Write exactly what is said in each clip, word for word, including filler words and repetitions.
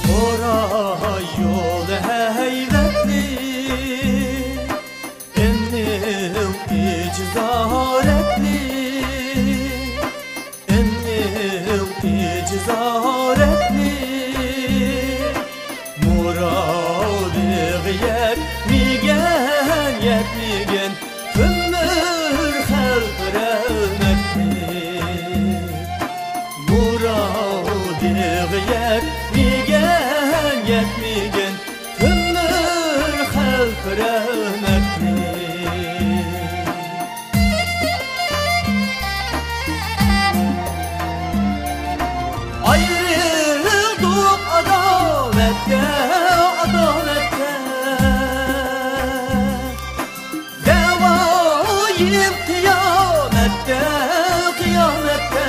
قورا يول ھەيۋەتلىك، ئېنىق ئىچى زارەتلىك، ئېنىق ئىچى زارەتلىك. مۇرادىغا يەتمىگەن، يەتمىگەن تۆمۈر خەلق رەھمەتلىك. مۇرادىغا يەتمىگەن، يەتمىگەن تۆمۈر خەلق رەھمەتلىك. ئايرىلدۇق ئاداۋەتتە، ئاداۋەتتە. دەۋايىم قىيامەتتە، قىيامەتتە.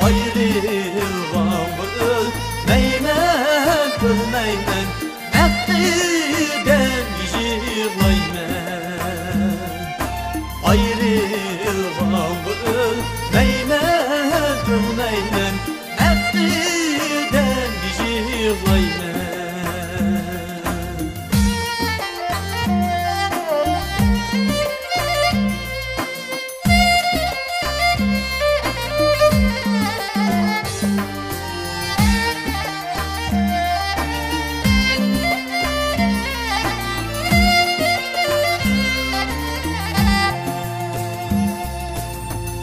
ئايرىلغانغا ئۆلمەيمەن، ئۆلمەيمەن. ئەقىدەم يىغلايمەن. ئايرىلغانغا ئۆلمەيمەن، ئۆلمەيمەن. ئەقىدەم يىغلايمەن.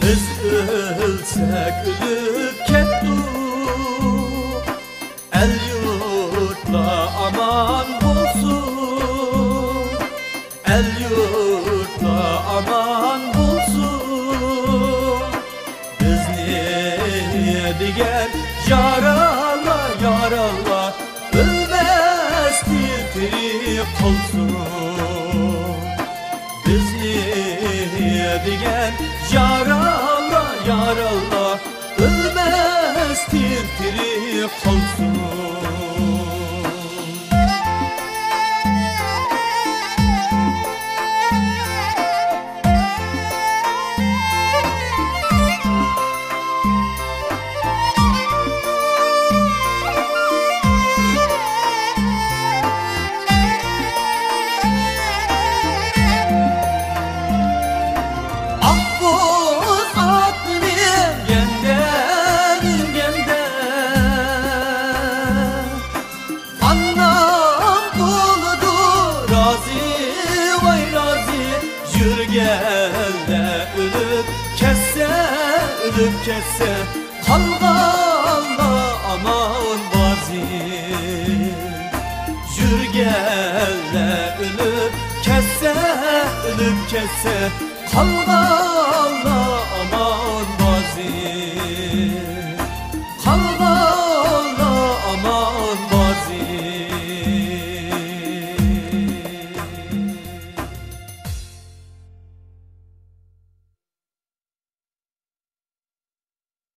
بىز ئۆلسەك ئۆلۈپ كەتتۇق، ئەل-يۇرتلار ئامان بولسۇن، ئەل-يۇرتلار ئامان بولسۇن. بىزنى دېگەن يارالار، يارالار ئۆلمەستىن تىرىك قالسۇن. بىزنى دېگەن يارالار، يارالار ئۆلمەستىن تىرىك قالسۇن. ئاققۇز ئاتنى مىنگەندە، مىنگەندە، ئانام بولىدۇ رازى، ۋاي رازى. يۈرگەنلەر ئۆلۈپ كەتسە، ئۆلۈپ كەتسە، قالغانلار ئامان بارسۇن. يۈرگەنلەر ئۆلۈپ كەتسە، ئۆلۈپ كەتسە، قالغانلار